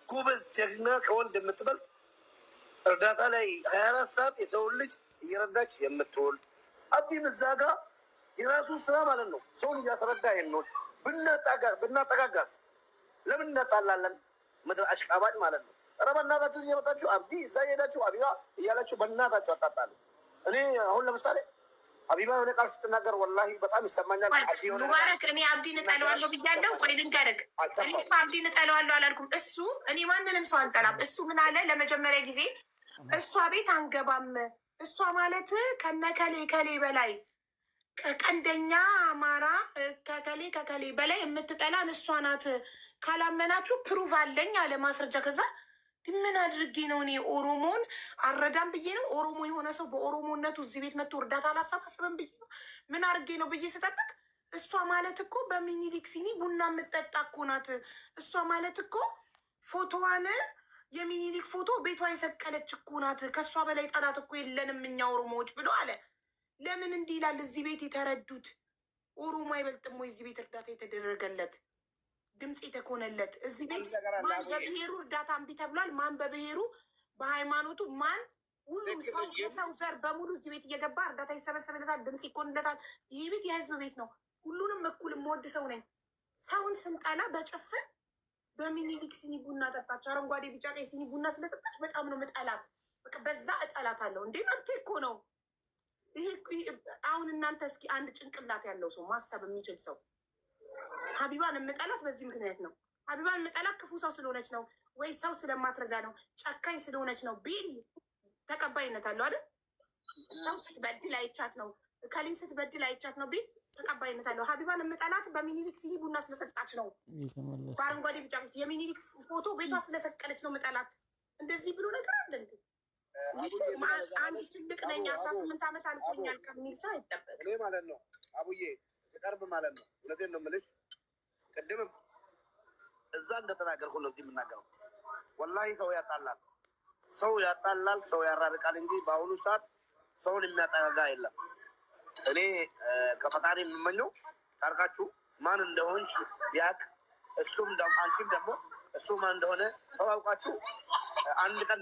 ጎበዝ ጀግና ከወንድ የምትበልጥ፣ እርዳታ ላይ 24 ሰዓት የሰውን ልጅ እየረዳች የምትውል፣ አብዲም እዛ ጋ የራሱ ስራ ማለት ነው ሰውን እያስረዳ የሚውል፣ ብናጠጋጋስ ለምን እናጣላለን? ምድር አሽቃባጭ ማለት ነው። ኧረ በእናታችሁ እዚህ የመጣችሁ አብዲ፣ እዛ እየሄዳችሁ አቢባ እያላችሁ በእናታችሁ አጣጣሉ። እኔ አሁን ለምሳሌ ሀቢባ የሆነ ቃል ስትናገር ወላሂ በጣም ይሰማኛል። ሙባረክ፣ እኔ አብዲን እጠለዋለሁ ብያለሁ። ቆይ ልንገርህ፣ እኔ አብዲን እጠለዋለሁ አላልኩም። እሱ እኔ ማንንም ሰው አልጠላም። እሱ ምን አለ? ለመጀመሪያ ጊዜ እሷ ቤት አንገባም። እሷ ማለት ከነከሌ ከሌ በላይ ቀንደኛ አማራ፣ ከከሌ ከከሌ በላይ የምትጠላን እሷ ናት። ካላመናችሁ proof አለኝ አለ፣ ማስረጃ። ከዛ ምን አድርጌ ነው? እኔ ኦሮሞን አረዳም ብዬ ነው? ኦሮሞ የሆነ ሰው በኦሮሞነቱ እዚህ ቤት መጥቶ እርዳታ አላሰባስብም ብዬ ነው? ምን አድርጌ ነው ብዬ ስጠብቅ እሷ ማለት እኮ በሚኒሊክ ሲኒ ቡና የምጠጣ እኮ ናት። እሷ ማለት እኮ ፎቶዋን የሚኒሊክ ፎቶ ቤቷ የሰቀለች እኮ ናት። ከእሷ በላይ ጠላት እኮ የለንም እኛ ኦሮሞዎች ብሎ አለ። ለምን እንዲህ ይላል? እዚህ ቤት የተረዱት ኦሮሞ አይበልጥም ወይ? እዚህ ቤት እርዳታ የተደረገለት፣ ድምፅ የተኮነለት፣ እዚህ ቤት ማን በብሔሩ እርዳታ እምቢ ተብሏል? ማን በብሔሩ፣ በሃይማኖቱ፣ ማን? ሁሉም ሰው የሰው ዘር በሙሉ እዚህ ቤት እየገባ እርዳታ ይሰበሰብለታል፣ ድምፅ ይኮንለታል። ይህ ቤት የህዝብ ቤት ነው። ሁሉንም እኩል የምወድ ሰው ነኝ። ሰውን ስንጠላ በጭፍን በሚኒሊክ ሲኒ ቡና ጠጣች፣ አረንጓዴ ቢጫ ቀይ ሲኒ ቡና ስለጠጣች በጣም ነው ምጠላት። በቃ በዛ እጠላታለሁ። እንዴ መብቴ እኮ ነው። ይሄ አሁን እናንተ እስኪ አንድ ጭንቅላት ያለው ሰው፣ ማሰብ የሚችል ሰው፣ ሀቢባን የምጠላት በዚህ ምክንያት ነው። ሀቢባን የምጠላት ክፉ ሰው ስለሆነች ነው ወይ ሰው ስለማትረዳ ነው፣ ጨካኝ ስለሆነች ነው ቢል ተቀባይነት አለው አይደል? ሰው ስትበድል አይቻት ነው፣ ከሊን ስትበድል አይቻት ነው ቢል ተቀባይነት አለው። ሀቢባን የምጠላት በሚኒሊክ ሲኒ ቡና ስለጠጣች ነው፣ በአረንጓዴ ቢጫ የሚኒሊክ ፎቶ ቤቷ ስለሰቀለች ነው የምጠላት። እንደዚህ ብሎ ነገር አለ እንዴ? አንድ ትልቅ ነኝ፣ 18 ዓመት አልፎኛል ከሚል ሰው አይጠበቅም። እኔ ማለት ነው አቡዬ ስቀርብ ማለት ነው፣ እውነቴን ነው የምልሽ። ቅድምም እዛ እንደተናገርኩ ነው እዚህ የምናገረው። ወላሂ ሰው ያጣላል፣ ሰው ያጣላል፣ ሰው ያራርቃል እንጂ በአሁኑ ሰዓት ሰውን የሚያጠጋጋ የለም። እኔ ከፈጣሪ የምመኘው ታርቃችሁ ማን እንደሆንሽ ቢያቅ፣ እሱም አንቺም ደግሞ እሱ ማን እንደሆነ ተዋውቃችሁ አንድ ቀን